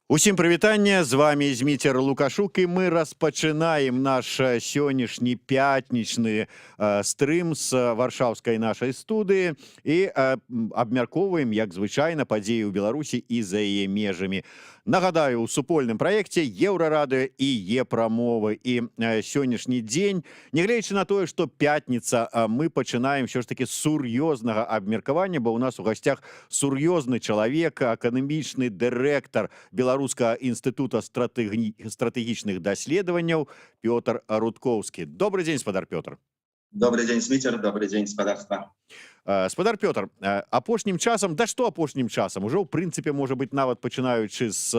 Усім прывітанне, з вами Зміцер Лукашук, і мы распачынаем наш сённяшні пятнічны стрым з варшаўскай нашай студыі і абмяркоўваем, як звычайна, падзеі ў Беларусі і за яе межамі. Нагадаю, у супольным праекце Еўрарадыё і Е-прамовы. І сённяшні дзень, нягледзячы на тое, што пятніца, мы пачынаем ўсё ж таки сур'ёзнага абмеркавання, бо ў нас у гасцях сур'ёзны чалавек, акадэмічны дырэктар Беларускага інстытута стратэгічных даследаванняў Пётр Рудкоўскі. Добры дзень, спадар Пётр. Добры дзень, Зміцер, добры дзень, спадарства. Спадар Пётр, апошнім часам, да што апошнім часам, ужо ў прынцыпе, можа быць, нават пачынаючы з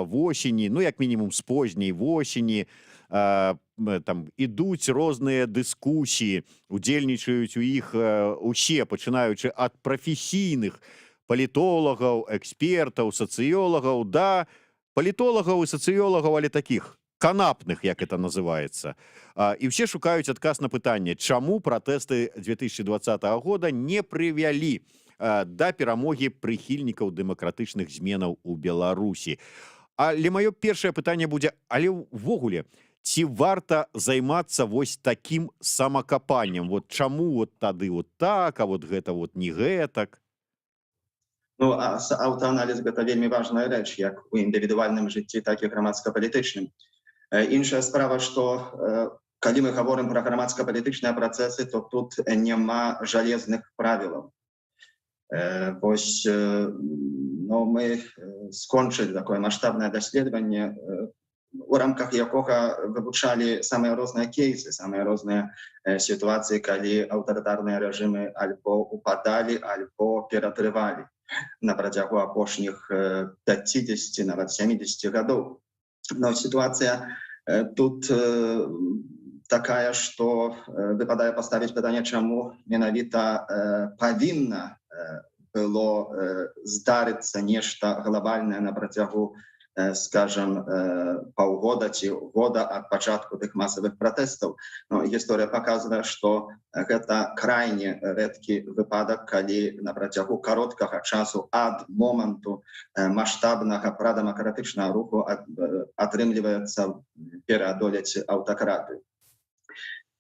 восені, ну, як мінімум з позняй восені, там ідуць розныя дыскусіі, удзельнічаюць у іх усе, пачынаючы ад прафесійных палітолагаў, экспертаў, сацыёлагаў да палітолагаў і сацыёлагаў, але таких канапных, як это называется. І ўсе шукаюць адказ на пытанне, чаму пратэсты 2020 года не прывялі да перамогі прыхільнікаў дэмакратычных зменаў у Беларусі. Але маё першае пытанне будзе: але ўвогуле, ці варта займацца вось такім самакапаннем? Вот чаму вот тады вот так, а вот гэта вот не гэтак? Ну, а аўтааналіз — гэта вельмі важная рэч як у індывідуальным жыцці, так і грамадска-палітычным. Іншая справа, што калі мы гаворым пра грамадска-палітычныя працэсы, то тут няма жалезных правілаў. Вось, ну, мы скончылі такое маштабнае даследаванне, у рамках якога вывучалі самыя розныя кейсы, самыя розныя сітуацыі, калі аўтарытарныя рэжымы альбо упадалі, альбо ператрывалі на працягу апошніх 50, нават 70 гадоў. Но сітуацыя тут такая, што выпадае паставіць пытанне, чаму менавіта павінна было здарыцца нешта глобальнае на працягу, скажем, паўгода ці года ад пачатку тых масавых пратэстаў. Но гісторыя паказвае, што гэта крайне рэдкі выпадак, калі на працягу кароткага часу ад моманту маштабнага прадэмакратычнага руху атрымліваецца пераадолець аўтакратыю.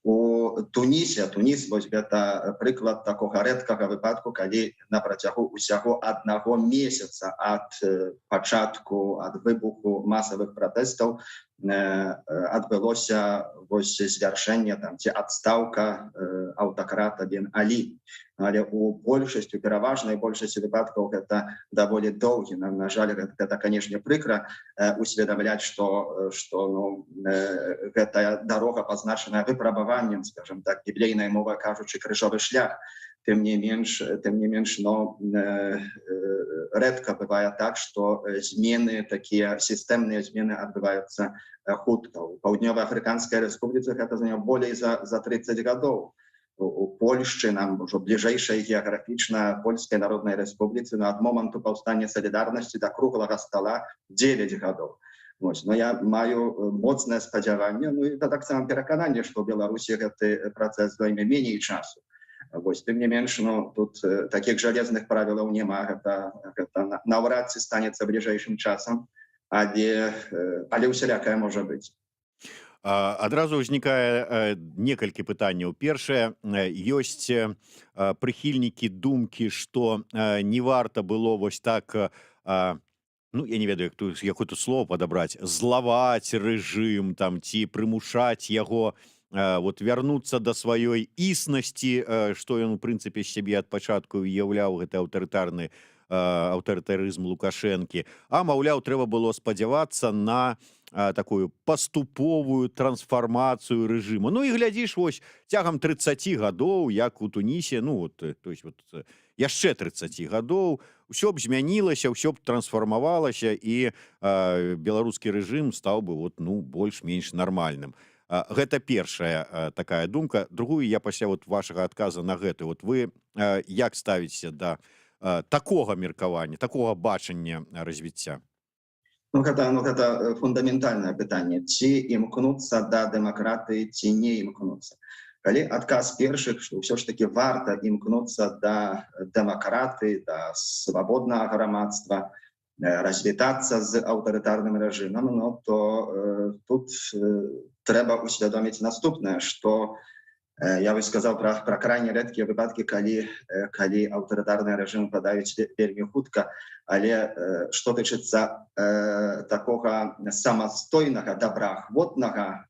У Тунісе, Туніс вось гэта прыклад такога рэдкага выпадку, калі на працягу усяго аднаго месяца ад пачатку, ад выбуху масавых пратэстаў адбылося вось звяршэнне там ці адстаўка аўтакрата Бен Алі. Але у большасці, у пераважнай большасці выпадкаў гэта даволі доўгі. Нам, на жаль, гэта, канешне, прыкра усведамляць, что, ну, гэтая дарога пазначаная выпрабаваннем, скажем так, біблейнай мовай кажучы, крыжовы шлях. Тым не менш, но рэдка бывае так, что змены, такія сістэмныя змены адбываюцца хутка. У Паўднёва-Афрыканскай Рэспубліцы гэта заняло болей за 30 гадоў. У Польшчы, нам ужо бліжэйшай геаграфічна, Польскай Народнай Рэспубліцы, на ад моманту паўстання Салідарнасці да круглага стола 9 гадоў. Вось, но я маю моцнае спадзяванне, ну і таксама перакананне, што ў Беларусі гэты працэс зойме меней часу. Вось, тым не менш, ну, тут такіх жалезных правілаў няма, гэта наўрад ці станецца бліжэйшым часам, але ўсялякае можа быць. Адразу ўзнікае некалькі пытанняў. Першае: ёсць прыхільнікі думкі, што не варта было вось так, ну, я не ведаю, як тут, якое тут слово падабраць, злаваць рэжым там ці прымушаць яго вот вярнуцца да сваёй існасці, што ён у прынцыпе сябе ад пачатку уяўляў, гэты аўтарытарны аўтарытарызм Лукашэнкі, а маўляў, трэба было спадзявацца на такую паступовую трансфармацыю рэжыма. Ну і глядзіш, вось цягам 30 гадоў, як у Тунісе, ну вот, то есть вот яшчэ 30 гадоў, ўсё б змянілася, ўсё б трансфармавалася, і беларускі рэжым стаў бы вот, ну, больш-менш нармальным. Гэта першая такая думка. Другую я пасля вот вашага адказа на гэты. Вот вы як ставіцеся да такога меркавання, такога бачання развіцця? Ну, гэта фундаментальнае пытанне: ці імкнуцца да дэмакратыі, ці не імкнуцца. Калі адказ першых, што ўсё ж таки варта імкнуцца да дэмакратыі, да свабоднага грамадства. развітацца з аўтарытарным рэжымам, ну, то тут трэба усвядоміць наступнае, што я бы сказаў пра крайне рэдкія выпадкі, калі аўтарытарныя рэжымы падаюць вельмі хутка, але што тычыцца такога самастойнага, добраахвотнага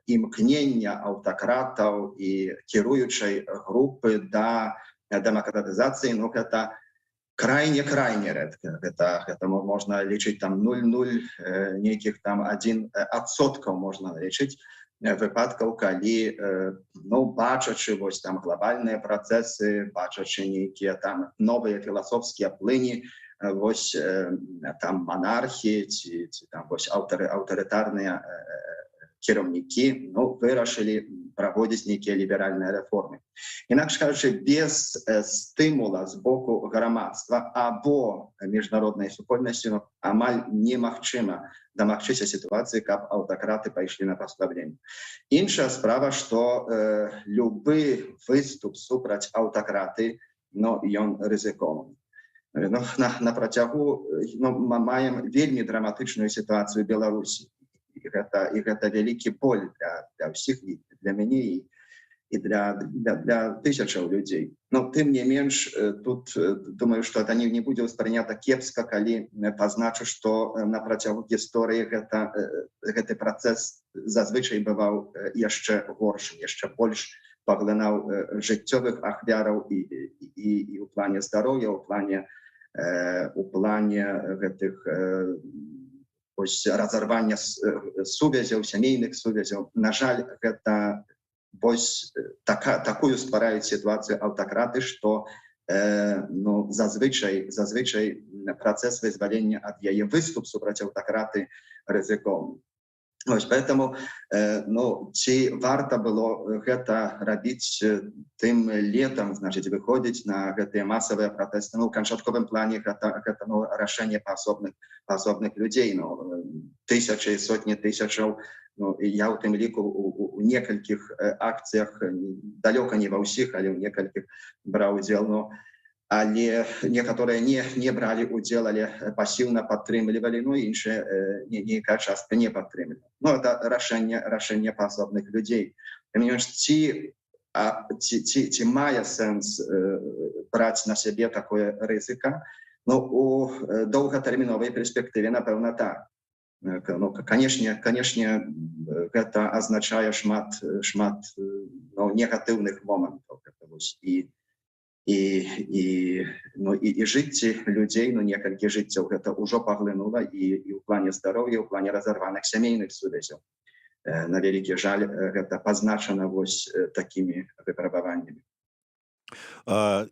імкнення аўтакратаў і кіруючай групы да дэмакратызацыі, ну, гэта крайне рэдка. Гэта можна лічыць там 0,0 нейкіх там 1% можна лічыць выпадкаў, калі, ну, бачачы вось там глобальныя працэсы, бачачы нейкія там новыя філасофскія плыні, вось там манархі ці там вось аўтарытарныя кіраўнікі, ну, вырашылі праводзіць нейкія ліберальныя рэформы. Інакш кажучы, без стымула з боку грамадства або міжнароднай супольнасці, ну, амаль немагчыма дамагчыся сітуацыі, каб аўтакраты пайшлі на паслабленне. Іншая справа, што любы выступ супраць аўтакраты, ну, ён рызыкоўны. Ну, на працягу, ну, мы маем вельмі драматычную сітуацыю ў Беларусі. І гэта вялікі боль для ўсіх, і для мяне, і для тысячаў людзей. Но тым не менш, тут думаю, што это не будзе ўспрынята кепска, калі пазначу, што на працягу гісторыі гэты працэс зазвычай бываў яшчэ горшым, яшчэ больш паглынаў жыццёвых ахвяраў і ў плане здароўя, у плане гэтых ось разарвання сувязяў, сямейных сувязяў. На жаль, гэта вось такую ствараюць сітуацыю аўтакраты, што ну, зазвычай працэс вызвалення ад яе, выступ супраць аўтакраты рызыкоўны. Ось, поэтому, ну, ці варта было гэта рабіць тым летам, значит, выходзіць на гэтыя масавыя пратэсты, ну, у канчатковым плане гэта, ну, рашэнне паасобных людзей, ну, тысячы, сотні тысячаў, ну, і я ў тым ліку у некалькіх акцыях, далёка не ва ўсіх, але ў некалькіх браў удзел, ну, але некаторыя не бралі удзел, але пасіўна падтрымлівалі, ну, іншыя, нейкая частка не падтрымлівала. Ну, это рашэнне паасобных людзей. Тым не менш, ці мае сэнс браць на сябе такое рызыка? Ну, у доўгатэрміновай перспектыве, напэўна, так. Ну, канешне, гэта азначае шмат, ну, негатыўных момантаў. Гэта вось ну, і жыцці людзей, ну, некалькі жыццяў гэта ўжо паглынула і ў плане здароўя, ў плане разарваных сямейных сувязяў. На вялікі жаль, гэта пазначана вось такімі выпрабаваннямі.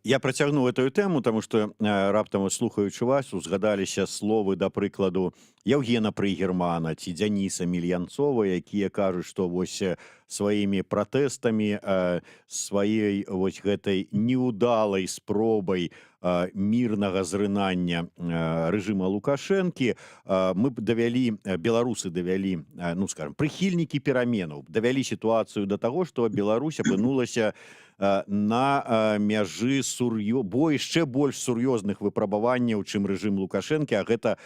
Я працягну эту тэму, таму што раптам, слухаючы вас, узгадаліся словы, да прыкладу, Яўгена Прыгермана ці Дзяніса Мільянцова, якія кажуць, што вось сваімі пратэстамі, сваёй вось гэтай неудалай спробай мірнага зрынання рэжыма Лукашэнкі мы б давялі, беларусы давялі, ну, скажем, прыхільнікі пераменаў давялі сітуацыю да таго, што Беларусь апынулася на мяжы сур'ё бо яшчэ больш сур'ёзных выпрабаванняў, чым рэжым Лукашэнкі, а гэта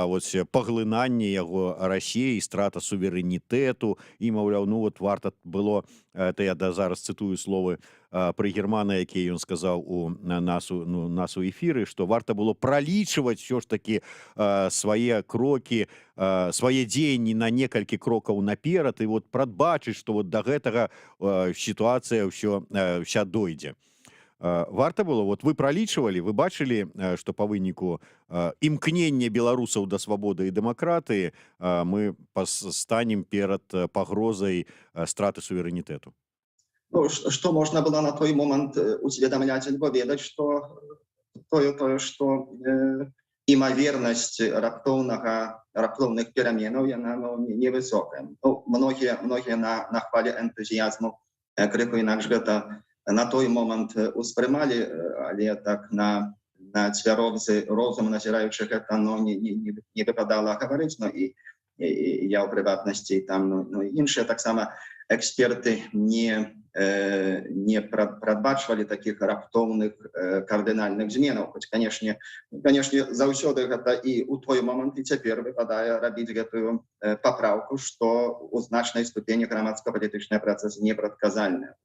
вось паглынанне яго Расіі, страта суверэнітэту. І, маўляў, ну вот варта было, это я да зараз цытую словы Прыгермана, якія ён сказаў у на нас у, ну, нас у эфіры, што варта было пралічваць ўсё ж такі свае крокі, свае дзеянні на некалькі крокаў наперад і вот прадбачыць, што вот да гэтага сітуацыя ўсё вся дойдзе. Варта было, вот вы пралічвалі, вы бачылі, што па выніку імкнення беларусаў да свабоды і дэмакратыі мы станем перад пагрозай страты суверэнітэту? Ну, што можна было на той момант усведамляць альбо ведаць, што тое, што імавернасць раптоўных пераменаў, яна, ну, невысокая. Ну, многія на хвалі энтузіязму крыху інакш гэта на той момант успрымалі, але так на цвярозы розум назіраючы гэта, ну, не выпадала гаварыць, ну, і я ў прыватнасці там, ну, іншыя таксама эксперты не не прадбачвалі таких раптоўных кардынальных зменаў, хоць, конечно, заўсёды гэта і ў той момант, і цяпер выпадае рабіць гэтую папраўку, што у значнай ступені грамадска-палітычныя працэсы непрадказальныя.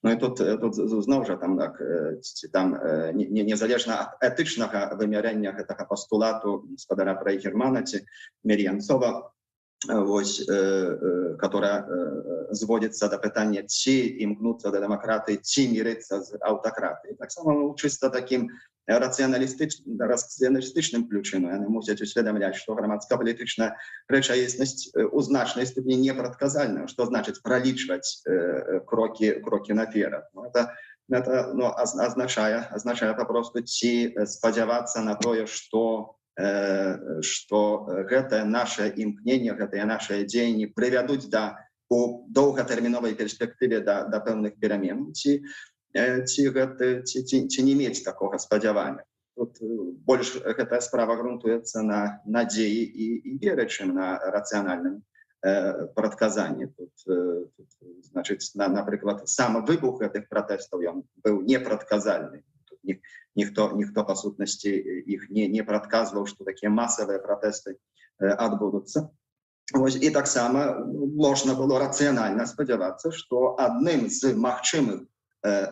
Ну і тут зноў жа там так, ці там незалежна ад этычнага вымярэння гэтага пастулату спадара Фрейгермана ці Мер'янцова, вось, которая зводзіцца да пытання, ці імкнуцца да дэмакратыі, ці мірыцца з аўтакратыяй. Таксама, ну, чыста такім рацыяналістычным ключы, ну, яны мусяць усведамляць, што грамадска-палітычная рэчаіснасць у значнай ступені непрадказальная, што значыць пралічваць крокі наперад. Ну, это, ну, азначае папросту ці спадзявацца на тое, што гэтае наше імкненне, гэтыя нашыя дзеянні прывядуць да у доўгатэрміновай перспектыве да пэўных перамен, ці гэты ці не мець такога спадзявання. Тут больш гэтая справа грунтуецца на надзеі і веры, чым на рацыянальным прадказанні. Тут, значыць, напрыклад, сам выбух гэтых пратэстаў, ён быў непрадказальны. Тут ніхто па сутнасці іх не прадказваў, што такія масавыя пратэсты адбудуцца. Вось, і таксама можна было рацыянальна спадзявацца, што адным з магчымых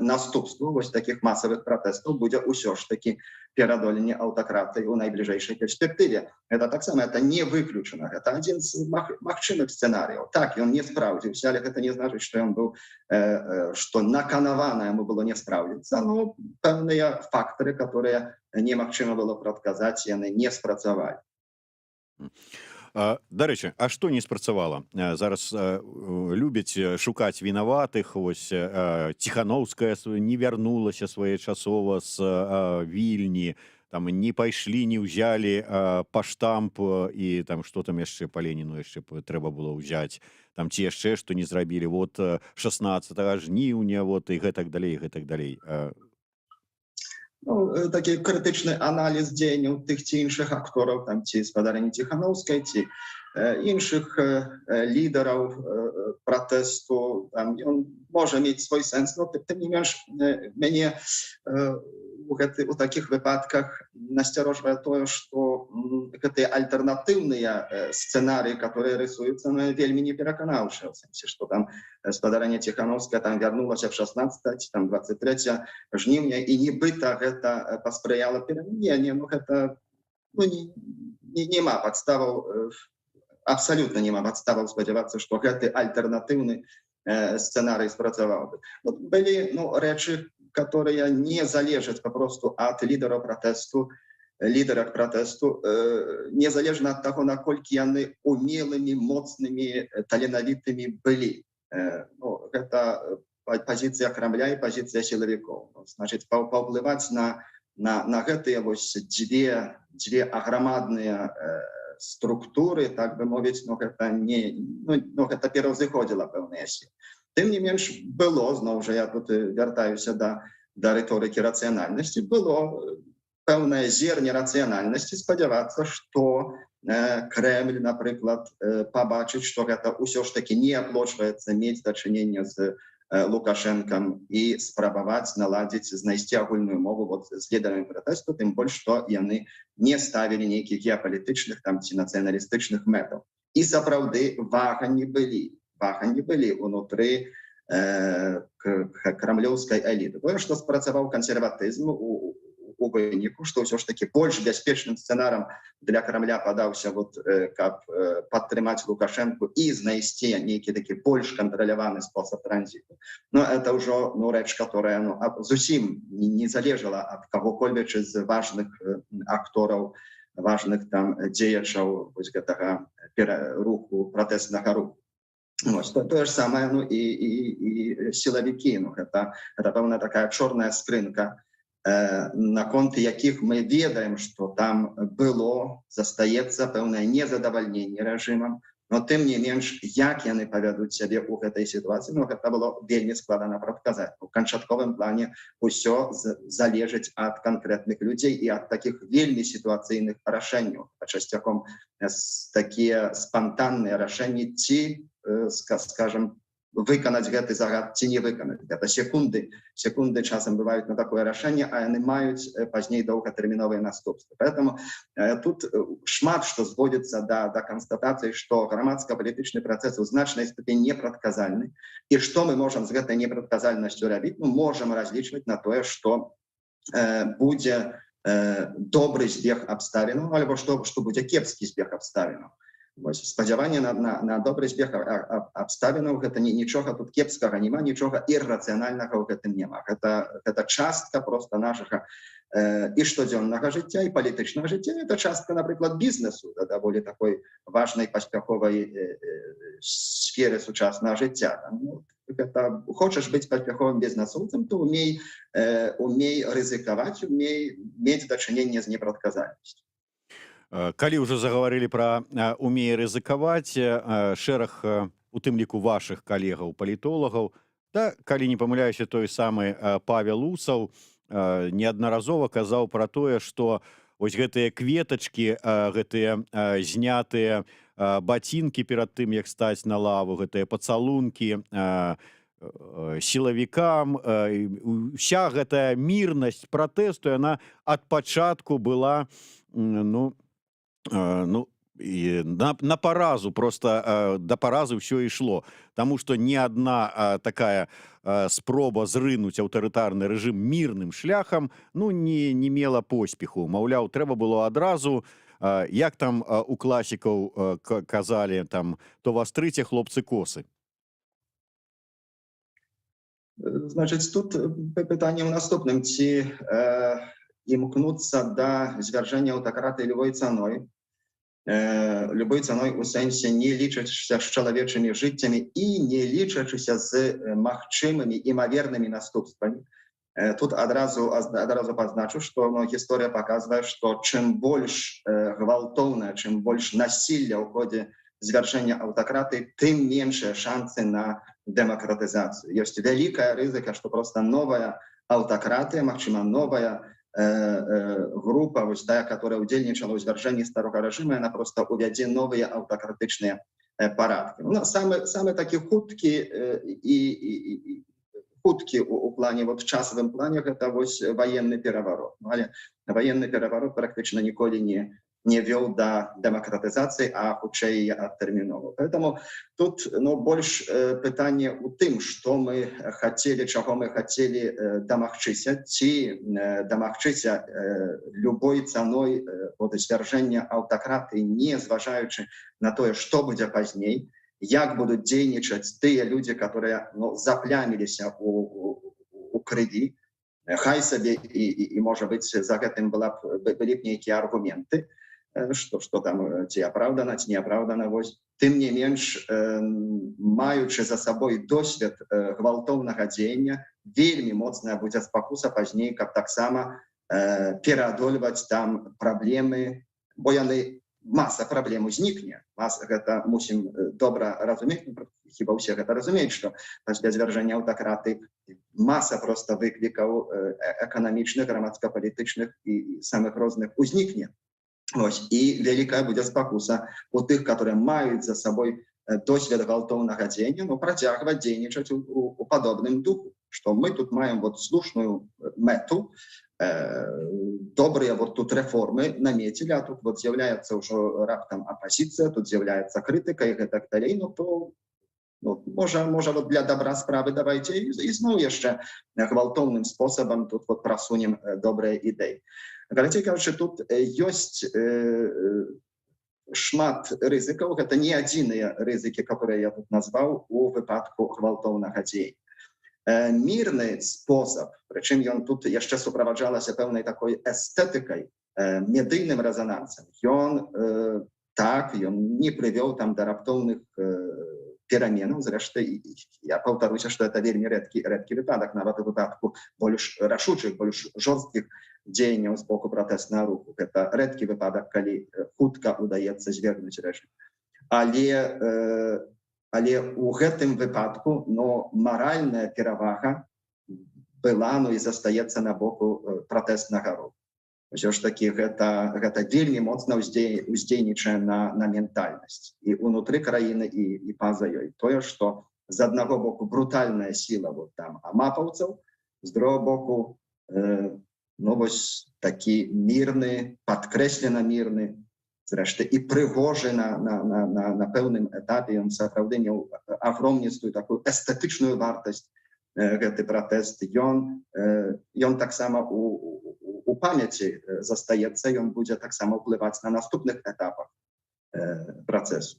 наступстваў вось такіх масавых пратэстаў будзе ўсё ж такі перадоленне аўтакратыі ў найбліжэйшай перспектыве. Это таксама, это не выключана, гэта адзін з магчымых сцэнарыяў. Так, ён не спраўдзіўся, але гэта не значыць, што ён быў, што наканавана яму было не спраўдзіцца. Ну, пэўныя фактары, которые немагчыма было прадказаць, яны не спрацавалі. Дарэчы, а што не спрацавала? Зараз любяць шукаць вінаватых. Ось Ціхановская не вярнулася своечасова з Вільні, там не пайшлі, не ўзялі паштамп, і там што там яшчэ па Леніну яшчэ трэба было ўзяць, там ці яшчэ што не зрабілі, вот 16 жніўня, вот, і гэтак далей, і гэтак далей. Ну, такі крытычны аналіз дзеянняў тых ці іншых актораў, там ці спадарыні Ціхановскай, ці іншых лідараў пратэсту, там ён можа мець свой сэнс, но тым не менш мяне у такіх выпадках насцярожвае тое, што гэтыя альтэрнатыўныя сцэнарыі, которые рысуюцца, ну, вельмі непераканаўчыя, у сэнсе, што там спадарыня Ціхановская там вярнулася в 16 ці там 23 жніўня і нібыта гэта паспрыяла перамене. Ну, гэта, ну, няма падставаў, абсалютна няма падставаў спадзявацца, што гэты альтэрнатыўны сцэнарый спрацаваў бы. Вот былі, ну, рэчы, которые не залежаць папросту ад лідараў пратэсту, лідарак пратэсту, незалежна ад таго, наколькі яны умелымі, моцнымі, таленавітымі былі. Ну, гэта пазіцыя Крамля і пазіцыя сілавікоў. Ну, значыць, паўплываць на гэтыя вось дзве аграмадныя структуры, так бы мовіць, ну, гэта не, ну, гэта пераўзыходзіла пэўныя сілы. Тым не менш было, зноў жа я тут вяртаюся да рыторыкі рацыянальнасці, было пэўнае зерне рацыянальнасці спадзявацца, што Крэмль, напрыклад, пабачыць, што гэта ўсё ж такі не аплочваецца мець дачынення з Лукашэнкам і спрабаваць наладзіць, знайсці агульную мову вот з лідарамі пратэсту, тым больш, што яны не ставілі нейкіх геапалітычных там ці нацыяналістычных мэтаў. І сапраўды ваганні былі унутры крамлёўскай эліты. Тое, што спрацаваў кансерватызм у выніку, што ўсё ж такі больш бяспечным сцэнарам для Крамля падаўся вот, каб падтрымаць Лукашэнку і знайсці нейкі такі больш кантраляваны спосаб транзіту. Но это ўжо, ну, рэч, которая, ну, зусім не залежала ад каго-кольвечы з важных актораў, важных там дзеячаў вось гэтага руху, пратэстнага руху. Вось, тое ж самае, ну, і сілавікі, ну, гэта пэўна такая чорная скрынка, наконт якіх мы ведаем, што там было, застаецца пэўнае незадавальненне рэжымам, но тым не менш, як яны павядуць сябе ў гэтай сітуацыі, ну, гэта было вельмі складана прадказаць. У канчатковым плане ўсё залежыць ад канкрэтных людзей і ад такіх вельмі сітуацыйных рашэнняў, а часцяком такія спантанныя рашэнні ці, скажем, выканаць гэты загад ці не выканаць. Это секунды часам бываюць на такое рашэнне, а яны маюць пазней доўгатэрміновыя наступствы. Поэтому тут шмат што зводзіцца да канстатацыі, што грамадска-палітычны працэс у значнай ступені непрадказальны. І што мы можам з гэтай непрадказальнасцю рабіць? Ну, можам разлічваць на тое, што будзе добры збег абставінаў, альбо што будзе кепскі збег абставінаў. Спадзяванне на добры збег абставінаў, гэта нічога тут кепскага няма, нічога іррацыянальнага ў гэтым няма. Гэта частка просто нашага і штодзённага жыцця, і палітычнага жыцця. Это частка, напрыклад, бізнесу, да, даволі такой важнай паспяховай сферы сучаснага жыцця. Ну, гэта, хочаш быць паспяховым бізнесоўцам, то умей рызыкаваць, умей мець дачыненне з непрадказальнасцю. Калі ўжо загаварылі пра умее рызыкаваць, шэраг, у тым ліку вашых калегаў палітолагаў, да, калі не памыляюся, той самы Павел Усаў неаднаразова казаў пра тое, што вось гэтыя кветачкі, гэтыя знятыя бацінкі перад тым, як стаць на лаву, гэтыя пацалункі сілавікам, уся гэтая мірнасць пратэсту, яна ад пачатку была ну, і на паразу, просто да паразы ўсё ішло. Таму што ні адна такая спроба зрынуць аўтарытарны рэжым мірным шляхам, ну, не мела поспеху. Маўляў, трэба было адразу, як там у класікаў казалі, там, то вастрыце, хлопцы, косы. Значыць, тут пытанне ў наступным: ці імкнуцца да звяржэння аўтакраты любой цаной, любой цаной у сэнсе не лічачыся з чалавечымі жыццямі і не лічачыся з магчымымі, імавернымі наступствамі. Тут адразу пазначу, што, ну, гісторыя паказвае, што чым больш гвалтоўна, чым больш насілля ў ходзе звяржэння аўтакраты, тым меншыя шансы на дэмакратызацыю. Ёсць вялікая рызыка, што проста новая аўтакратыя, магчыма, новая група, вось тая, которая удзельнічала ў звяржэнні старога рэжыма, яна просто увядзе новыя аўтакратычныя парадкі. Ну, самы такі хуткі і хуткі у плане, вот, часавым плане, гэта вось ваенны пераварот. Ну, але ваенны пераварот практычна ніколі не вёў да дэмакратызацыі, а хутчэй адтэрміноваў. Поэтому тут, ну, больш пытанне у тым, што мы хацелі, чаго мы хацелі дамагчыся, ці дамагчыся любой цаной вот звяржэння аўтакраты, не зважаючы на тое, што будзе пазней, як будуць дзейнічаць тыя людзі, которые, ну, запляміліся у крыві. Хай сабе і можа быць, за гэтым былі б нейкія аргументы, што там ці апраўдана, ці не апраўдана, вось, тым не менш, маючы за сабой досвед гвалтоўнага дзеяння, вельмі моцная будзе спакуса пазней, каб таксама пераадольваць там праблемы, бо яны, маса праблем узнікне. Маса, гэта мусім добра разумець, ну, хіба ўсе гэта разумеюць, што пасля звяржэння аўтакраты маса проста выклікаў эканамічных, грамадска-палітычных і самых розных узнікне. Ось, і вялікая будзе спакуса у тых, которые маюць за сабой досвед гвалтоўнага дзеяння, ну, працягваць дзейнічаць у падобным духу, што мы тут маем вот слушную мэту, добрыя вот тут рэформы наметілі, а тут вот з'яўляецца ўжо раптам апазіцыя, тут з'яўляецца крытыка і гэтак далей, ну то, ну, можа, вот для добра справы давайте ізноў яшчэ гвалтоўным спосабам тут вот прасунем добрыя ідэі. Карацей кажучы, тут ёсць шмат рызыкаў, гэта не адзіныя рызыкі, которые я тут назваў у выпадку гвалтоўнага дзеяння. Мірны спосаб, прычым ён тут яшчэ суправаджалася пэўнай такой эстэтыкай, медыйным рэзанансам, ён так, ён не прывёў там да раптоўных пераменаў. Зрэшты, я паўтаруся, што это вельмі рэдкі выпадак, нават у выпадку больш рашучых, больш жорсткіх дзеянняў з боку пратэснага руху. Гэта рэдкі выпадак, калі хутка удаецца звергнуць рэжым. Але у гэтым выпадку, но, маральная перавага была, ну, і застаецца на боку пратэснага руху. Ўсё ж такі гэта вельмі моцна уздзейнічае на ментальнасць і унутры краіны, і па-за ёй. Тое, што З аднаго боку брутальная сіла вот там амапаўцаў, з другого боку ну, вось такі мірны, падкрэслена мірны, зрэшты, і прыгожы на пэўным этапе. Ён сапраўды меў агромністую такую эстэтычную вартасць, гэты пратэст. Ён таксама у памяці застаецца, ён будзе таксама ўплываць на наступных этапах працэсу.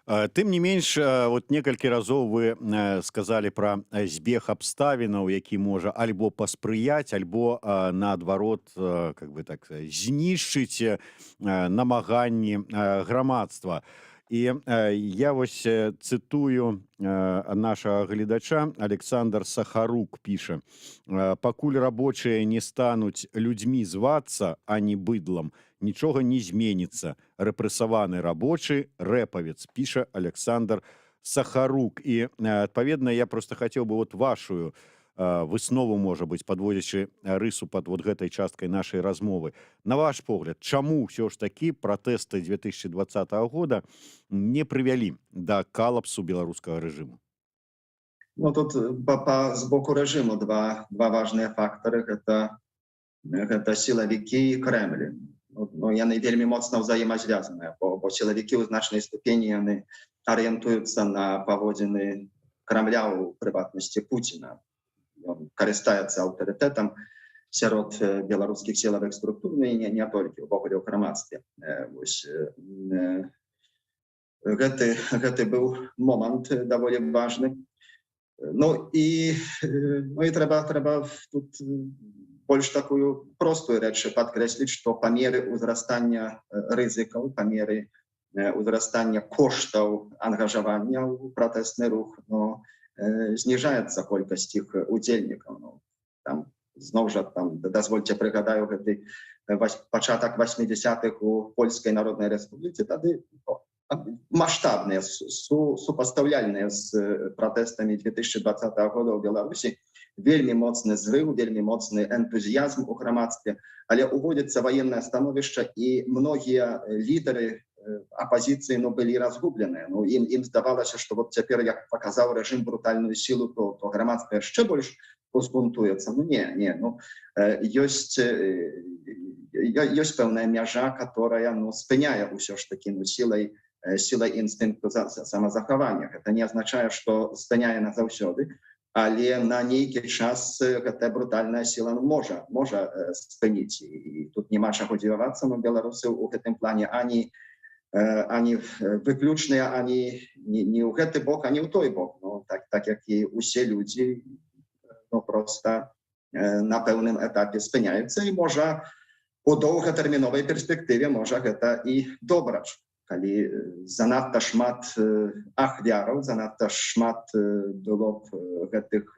Тым не менш, вот некалькі разоў вы сказалі пра збег абставінаў, які можа альбо паспрыяць, альбо наадварот, как бы так, знішчыць намаганні грамадства. І я вось цытую нашага гледача. Александр Сахарук піша: «Пакуль рабочыя не стануць людзьмі звацца, а не быдлам, нічога не зменіцца. Рэпрэсаваны рабочы рэпавец», — піша Александр Сахарук. І адпаведна я просто хацеў бы вот вашу выснову, можа быць, падводзячы рысу под вот гэтай часткай нашай размовы: на ваш погляд, чаму ўсё ж такі пратэсты 2020 года не прывялі да калапсу беларускага рэжыму? Ну, тут з боку рэжыму два важныя фактары: гэта сілавікі і Крэмль. Ну, яны вельмі моцна ўзаемазвязаныя, бо сілавікі ў значнай ступені, яны арыентуюцца на паводзіны Крамля, у прыватнасці Пуціна. Ён карыстаецца аўтарытэтам сярод беларускіх сілавых структур, ну, і не толькі, увогуле ў грамадстве. Вось гэты быў момант даволі важны. Ну і трэба тут больш такую простую рэч падкрэсліць, што па меры ўзрастання рызыкаў, па меры ўзрастання коштаў ангажавання ў пратэсны рух, но зніжаецца колькасць іх удзельнікаў. Ну, там зноў жа, там, дазвольце прыгадаю гэты пачатак 80-х у Польскай Народнай Рэспубліцы. Тады маштабныя, супастаўляльныя з пратэстамі 2020 года ў Беларусі, вельмі моцны зрыў, вельмі моцны энтузіязм у грамадстве, але уводзіцца ваеннае становішча, і многія лідары апазіцыі, ну, былі разгубленыя. Ну, ім здавалася, што вот цяпер, як паказаў рэжым брутальную сілу, то грамадства яшчэ больш узбунтуецца. Ну не, ну, ёсць пэўная мяжа, которая, ну, спыняе ўсё ж такі, ну, сілай інстынкту самазахавання. Гэта не азначае, што спыняе назаўсёды, але на нейкі час гэтая брутальная сіла, ну, можа спыніць. І тут няма чаго дзівавацца, но беларусы ў гэтым плане ані выключныя, ані не ў гэты бок, ані ў той бок. Ну, так як і усе людзі, ну, просто на пэўным этапе спыняюцца. І, можа, у доўгатэрміновай перспектыве, можа, гэта і добра, калі занадта шмат ахвяраў, занадта шмат было б гэтых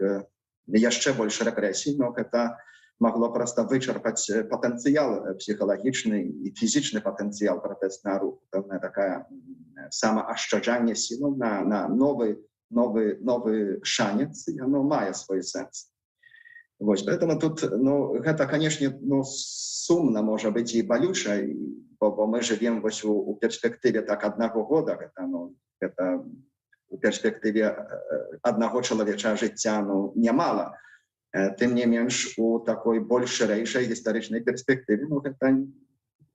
яшчэ больш рэпрэсій, но гэта магло проста вычарпаць патэнцыял, псіхалагічны і фізічны патэнцыял пратэснага руху. Пэўная такая самаашчаджанне сілаў на новы шанец, яно мае свой сэнс. Вось, поэтому тут, ну, гэта, конечно, ну, сумна, можа быць, і балюча, бо мы жывем вось у перспектыве так аднаго года. Гэта, ну, гэта у перспектыве аднаго чалавечага жыцця, ну, нямала. Тым не менш, у такой больш шырэйшай гістарычнай перспектыве, ну, гэта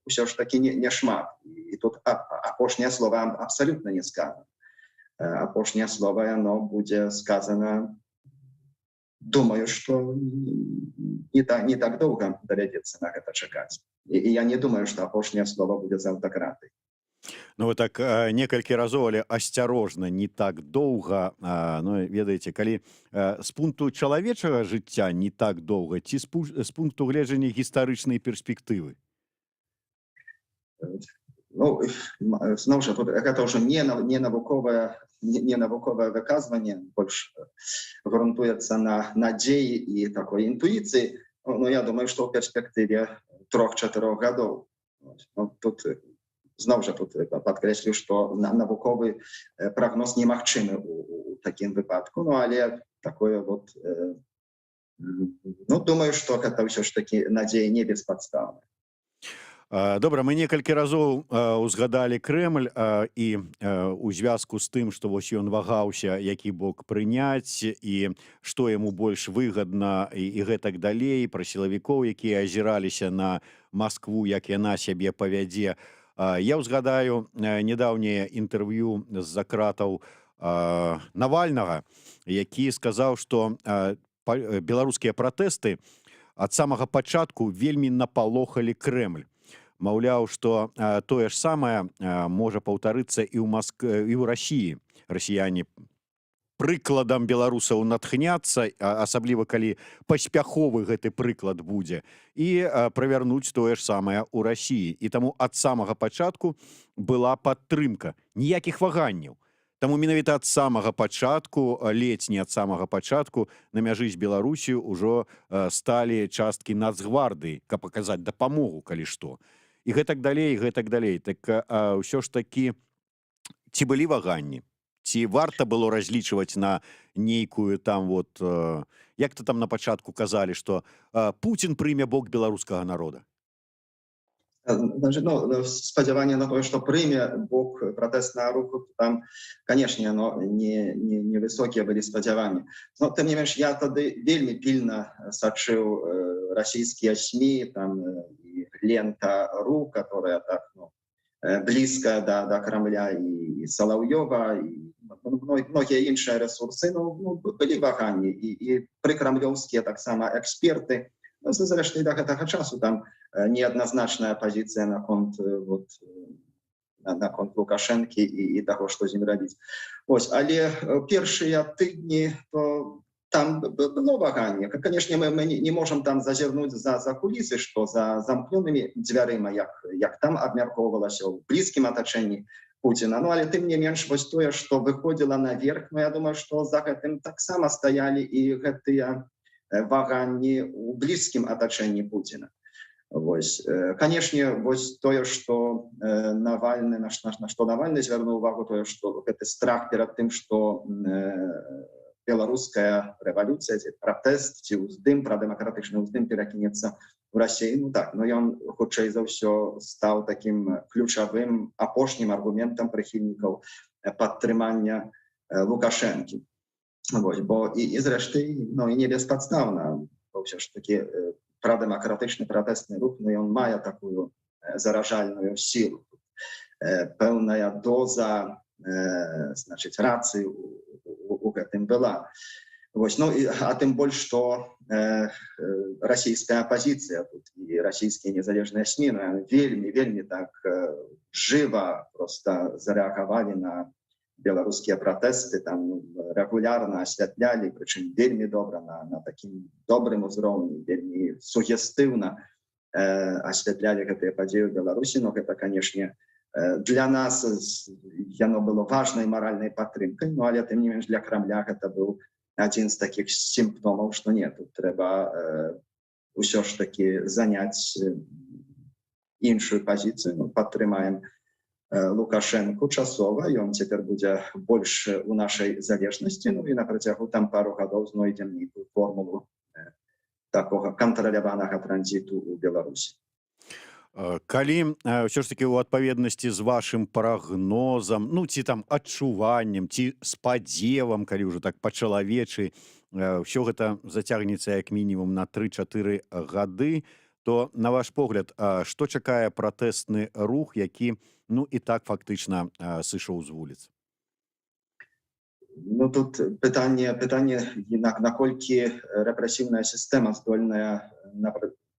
ўсё ж такі не шмат. І тут апошняе слова абсалютна не сказано. Апошняе слова, яно будзе сказано, думаю, что не так доўга давядзецца на гэта чакаць. І я не думаю, что апошняе слова будзе за аўтакратай. Ну, вы так некалькі разоў, але асцярожна: не так доўга. Ну, ведаеце, калі з пункту чалавечага жыцця не так доўга ці з пункту гледжання гістарычнай перспектывы? Ну, зноў жа, тут гэта ўжо не навуковае выказванне, больш грунтуецца на надзеі і такой інтуіцыі. Ну, я думаю, што ў перспектыве 3-чатырох гадоў. Ну, тут зноў жа, тут падкрэслю, што на навуковы прагноз немагчымы у такім выпадку. Ну, але такое вот, ну, думаю, што гэта ўсё ж такі надзея не беспадстаўная. Добра, мы некалькі разоў узгадалі Крэмль і у звязку з тым, што вось ён вагаўся, які бок прыняць і што яму больш выгадна, і гэтак далей, пра сілавікоў, якія азіраліся на Маскву, як яна сябе павядзе. Я ўзгадаю нядаўняе інтэрв'ю з-за кратаў Навальнага, які сказаў, што беларускія пратэсты ад самага пачатку вельмі напалохалі Крэмль. Маўляў, што тое ж самае можа паўтарыцца і ў і ў Расіі. Расіяне прыкладам беларусаў натхняцца, асабліва калі паспяховы гэты прыклад будзе, і правярнуць тое ж самае ў Расіі. І таму ад самага пачатку была падтрымка, ніякіх ваганняў. Таму менавіта ад самага пачатку, ледзь не ад самага пачатку, на мяжы з Беларусію ўжо сталі часткі Нацгвардыі, каб паказаць дапамогу, калі што. І гэтак далей, і гэтак далей. Так ўсё ж такі, ці былі ваганні? Ці варта было разлічваць на нейкую там вот, як то там на пачатку казалі, што Пуцін прыме бок беларускага народа? Значит, ну, спадзяванне на тое, што прыме бок пратэстнага руху, там, конечно, оно не, невысокія былі спадзяванні. Но тым не менш я тады вельмі пільна сачыў расійскія СМІ, там і Лента.ру, которая так, ну, блізка да Крамля, і Салаўёва, і, ну, многія іншыя рэсурсы. Ну, былі ваганні, і прыкрамлёўскія таксама эксперты. Ну, зрэшты, да гэтага часу там неадназначная пазіцыя наконт вот, наконт Лукашэнкі і таго, што з ім рабіць. Ось, але першыя тыдні то там было ваганне. Конечно, мы не можам там зазірнуць за кулісы, што за замкнёнымі дзвярыма, як там абмяркоўвалася ў блізкім атачэнні Пуціна. Ну, але тым не менш, вось тое, што выходзіла наверх, ну, я думаю, што за гэтым таксама стаялі і гэтыя ваганні ў блізкім атачэнні Пуціна. Вось, конечно, вось тое, што Навальны, на што Навальны звярнуў увагу, тое, што гэты страх перад тым, што беларуская рэвалюцыя ці пратэст, ці ўздым, прадэмакратычны ўздым перакінецца ў Расеі, ну так, но ён хутчэй за ўсё стаў такім ключавым апошнім аргументам прыхільнікаў падтрымання Лукашэнкі. Вось, бо і зрэшты, ну, і не беспадстаўна, бо ўсё ж таки прадэмакратычны пратэстны рух, ну, ён мае такую заражальную сілу. Пэўная доза, значыць, рацыі у гэтым была. Вось, ну, і, а тым больш, што расійская апазіцыя тут і расійскія незалежныя СМІ, ну, яны вельмі, вельмі так жыва просто зарэагавалі на беларускія пратэсты, там, ну, рэгулярна асвятлялі, прычым вельмі добра, на такім добрым узроўні, вельмі сугестыўна асвятлялі гэтыя падзеі ў Беларусі. Но гэта, конечно, для нас яно было важнай маральнай падтрымкай, ну, але тым не менш для Крамля гэта быў адзін з такіх сімптомаў, што не, тут трэба ўсё ж таки заняць іншую пазіцыю, ну, падтрымаем Лукашэнку часова, ён цяпер будзе больш у нашай залежнасці, ну і на працягу там пару гадоў знойдзем нейкую формулу такога кантраляванага транзіту ў Беларусі. Калі ўсё ж таки ў адпаведнасці з вашым прагнозам, ну, ці там адчуваннем, ці спадзевам, калі ўжо так па-чалавечы, ўсё гэта зацягнецца як мінімум на 3-4 гады, то, на ваш погляд, што чакае пратэстны рух, які, ну, і так фактычна сышоў з вуліц? Ну, тут пытанне, наколькі рэпрэсіўная сістэма здольная на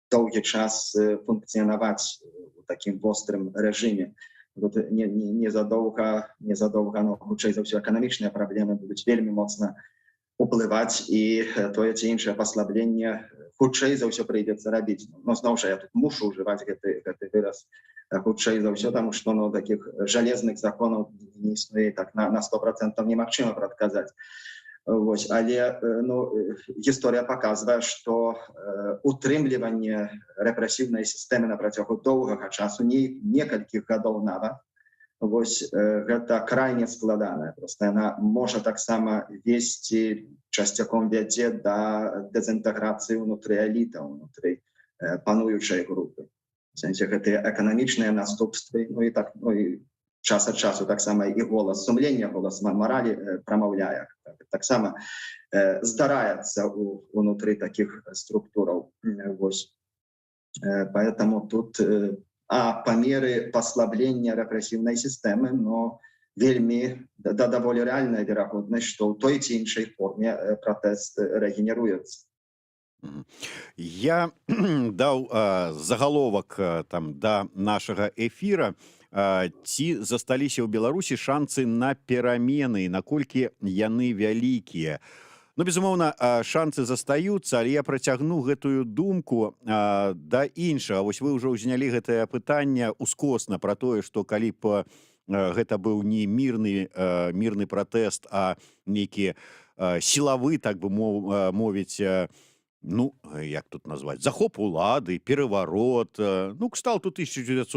доўгі час функцыянаваць у такім вострым рэжыме. Тут незадоўга, ну, хутчэй за ўсё, эканамічныя праблемы будуць вельмі моцна уплываць, і тое ці іншае паслабленне хутчэй за ўсё прыйдзецца рабіць. Но зноў жа я тут мушу ўжываць гэты выраз «хутчэй за ўсё», таму што, ну, такіх жалезных законаў не існуе, так на 100% немагчыма прадказаць. Вось, але ну, гісторыя паказвае, што утрымліванне рэпрэсіўнай сістэмы на працягу доўгага часу, не некалькіх гадоў нават, вось, гэта крайне складаная. Просто яна можа таксама весці, часцяком вядзе да дэзінтэграцыі ўнутры элітаў, унутры пануючай групы. Сэнсе, гэтыя эканамічныя наступствы, ну і так, ну і час ад часу таксама і голас сумлення, голас маралі прамаўляе, таксама здараецца унутры таких структураў. Вось, поэтому тут памеры паслаблення рэпрэсіўнай сістэмы, но вельмі да, даволі рэальная верагоднасць, што ў той ці іншай форме пратэст рэгенеруецца. Я даў загаловак там да нашага эфіра: ці засталіся ў Беларусі шанцы на перамены, наколькі яны вялікія? Ну, безумоўна, шанцы застаюцца, але я працягну гэтую думку да іншага. Вось вы ўжо ўзнялі гэтае пытанне ускосна пра тое, што калі б гэта быў не мірны пратэст, а нейкі сілавы, так бы мовіць, ну, як тут назваць, захоп улады, пераварот, ну, кшталту 1917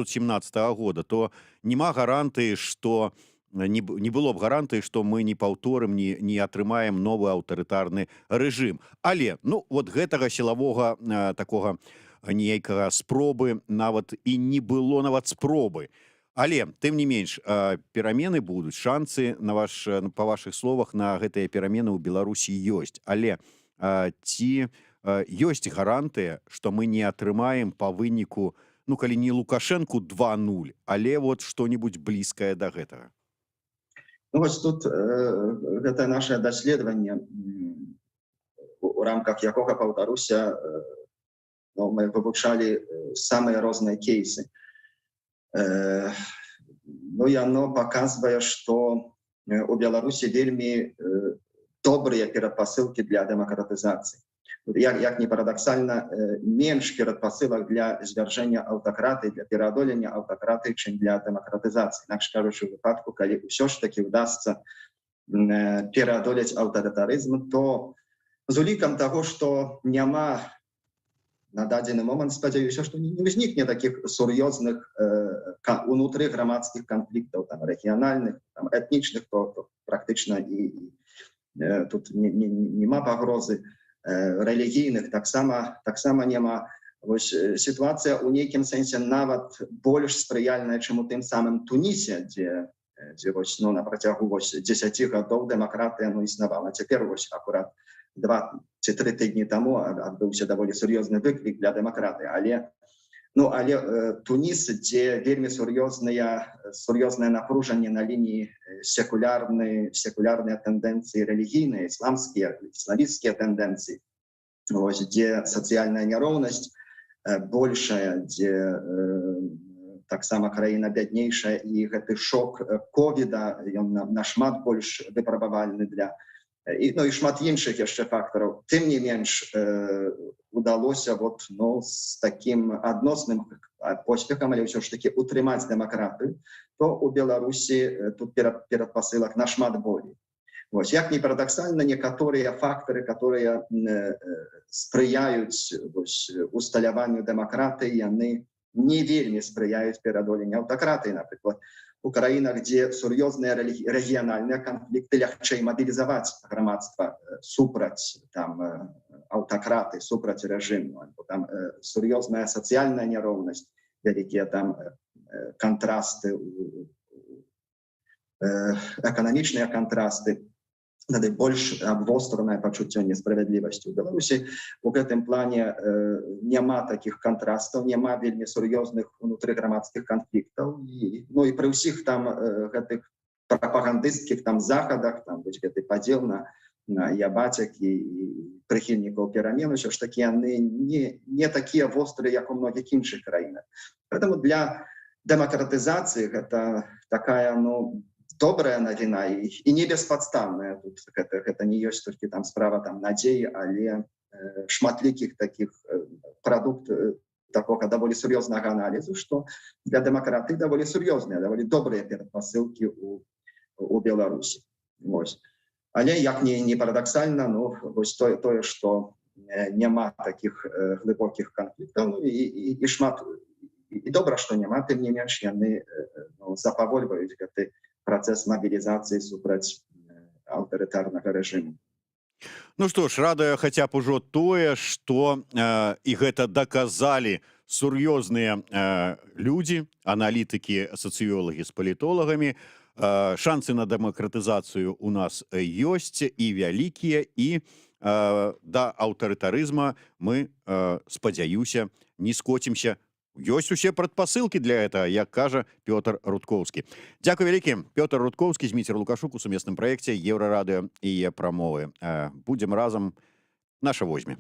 года, то няма гарантыі, что не было б гарантыі, что мы не паўторым, не атрымаем новы аўтарытарны рэжым. Але, ну, вот гэтага сілавога такога нейкага спробы нават і не было, нават спробы. Але тым не менш перамены будуць, шанцы на ваш па ваших словах на гэтыя перамены ў Беларусі ёсць. Але ці ёсць гарантыя, что мы не атрымаем по выніку, ну, калі не Лукашэнку 2.0, але вот что-нибудь блізкае до гэтага? Ну, вось тут гэта наше даследаванне, у рамках якога, паўтаруся, ну, мы вывучалі самыя розныя кейсы. Ну, яно паказвае, што у Беларусі вельмі добрыя перадпасылкі для дэмакратызацыі. Як не парадаксальна, менш перадпасылак для звяржэння аўтакраты, для пераадолення аўтакраты, чым для дэмакратызацыі. Інакш кажучы, у выпадку, калі ўсё ж таки удасца пераадолець аўтарытарызм, то з улікам таго, што няма на дадзены момант, спадзяюся, што не ўзнікне такіх сур'ёзных унутры грамадскіх канфліктаў, там, рэгіянальных, там, этнічных, то практычна і тут няма пагрозы, рэлігійных таксама няма. Вось, сітуацыя ў нейкім сэнсе нават больш спрыяльная, чым у тым самым Тунісе, дзе вось, ну, на працягу вось 10 гадоў дэмакратыя, ну, існавала. Цяпер вось акурат 2 ці 3 тыдні таму адбыўся даволі сур'ёзны выклік для дэмакратыі. Але, ну, але Туніс, дзе вельмі сур'ёзнае напружанне на лініі секулярныя тэндэнцыі, рэлігійныя, ісламскія, ісламісцкія тэндэнцыі, вось, дзе сацыяльная няроўнасць большая, дзе таксама краіна бяднейшая, і гэты шок ковіда, ён нашмат больш выпрабавальны для і, ну, і шмат іншых яшчэ фактараў. Тым не менш удалося вот, ну, з таким адносным поспехам, але ўсё ж таки утрымаць дэмакратыю, то у Беларусі тут перадпасылак нашмат болей. Вось, як ни парадаксальна, некаторыя фактары, которые спрыяюць вось усталяванню дэмакратыі, яны не вельмі спрыяюць перадоленню аўтакратыі. Напрыклад, у краінах, дзе сур'ёзныя рэгіянальныя канфлікты, лягчэй мабілізаваць грамадства супраць там аўтакраты, супраць рэжыму, альбо там сур'ёзная сацыяльная няроўнасць, вялікія там кантрасты, эканамічныя кантрасты, тады больш абвостранае пачуццё несправядлівасці. У Беларусі у гэтым плане няма такіх кантрастаў, няма вельмі сур'ёзных унутрыграмадскіх канфліктаў. І, ну, і пры ўсіх там гэтых прапагандысцкіх там захадах, там вось гэты падзел на ябацек і прыхільнікаў перамен, усё ж такі яны не такія вострыя, як у многіх іншых краінах. Поэтому для дэмакратызацыі гэта такая, ну, добрая навіна і не беспадстаўная. Тут гэта не ёсць толькі там справа там надзеі, але шматлікіх таких прадукт такога даволі сур'ёзнага аналізу, што для дэмакратыі даволі сур'ёзныя, даволі добрыя перадпасылкі у Беларусі. Вось. Але як не парадаксальна, ну, вось тое, што няма таких глыбокіх канфліктаў, ну, і шмат і добра, што няма, тым не менш яны ну, запавольваюць гэты працэс мабілізацыі супраць аўтарытарнага рэжыму. Ну што ж, радуе хаця б ужо тое, што і гэта даказалі. Сур'ёзныя людзі, аналітыкі, сацыёлагі з палітолагамі. Шансы на дэмакратызацыю у нас ёсць і вялікія, і да аўтарытарызма мы, спадзяюся, не скоцімся. Ёсць усе прадпасылкі для этого, як кажа Пётр Рудкоўскі. Дзякуй вялікі. Пётр Рудкоўскі, Зміцер Лукашук у сумесным праекце Еўрарадыё і Прамовы. Будзем разам, наша возьме.